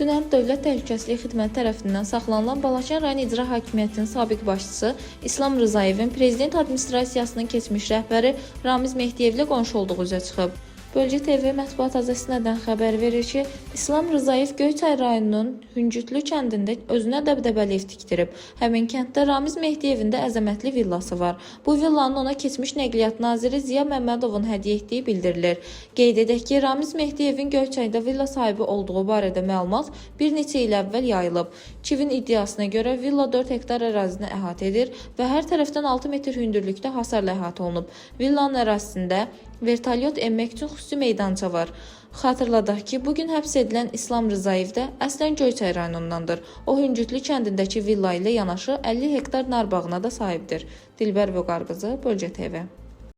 Dünən Dövlət Təhlükəsizlik Xidməti tərəfindən saxlanılan Balakən rayon İcra Hakimiyyətinin sabiq başçısı İslam Rzayevin Prezident Administrasiyasının keçmiş rəhbəri Ramiz Mehdiyevlə qonşu olduğu üzə çıxıb. Bölgə TV mətbuat azəsinədən xəbər verir ki, İslam Rzayev Göyçay rayonunun Hüncütlü kəndində özünə dəbdəbəli ev tikdirib. Həmin kənddə Ramiz Mehdiyevin də əzəmətli villası var. Bu villanın ona keçmiş Nəqliyyat naziri Ziya Məmmədovun hədiyyə etdiyi bildirilir. Qeyd edək ki, Ramiz Mehdiyevin Göyçayda villa sahibi olduğu barədə məlumat bir neçə il əvvəl yayılıb. Çivin iddiasına görə villa 4 hektar ərazini əhatə edir və hər tərəfdən 6 metr hündürlükdə hasarla əhatə olunub. Villanın ərazisində vertolyot enmək üçün xüsusi meydança var. Xatırladaq ki, bu gün həbs edilən İslam Rzayev də əslən Göyçay rayonundandır. O Hüncütlü kəndindəki villa ilə yanaşı 50 hektar nar bağına da sahibdir. Dilbər Vüqar qızı, Bölgə TV.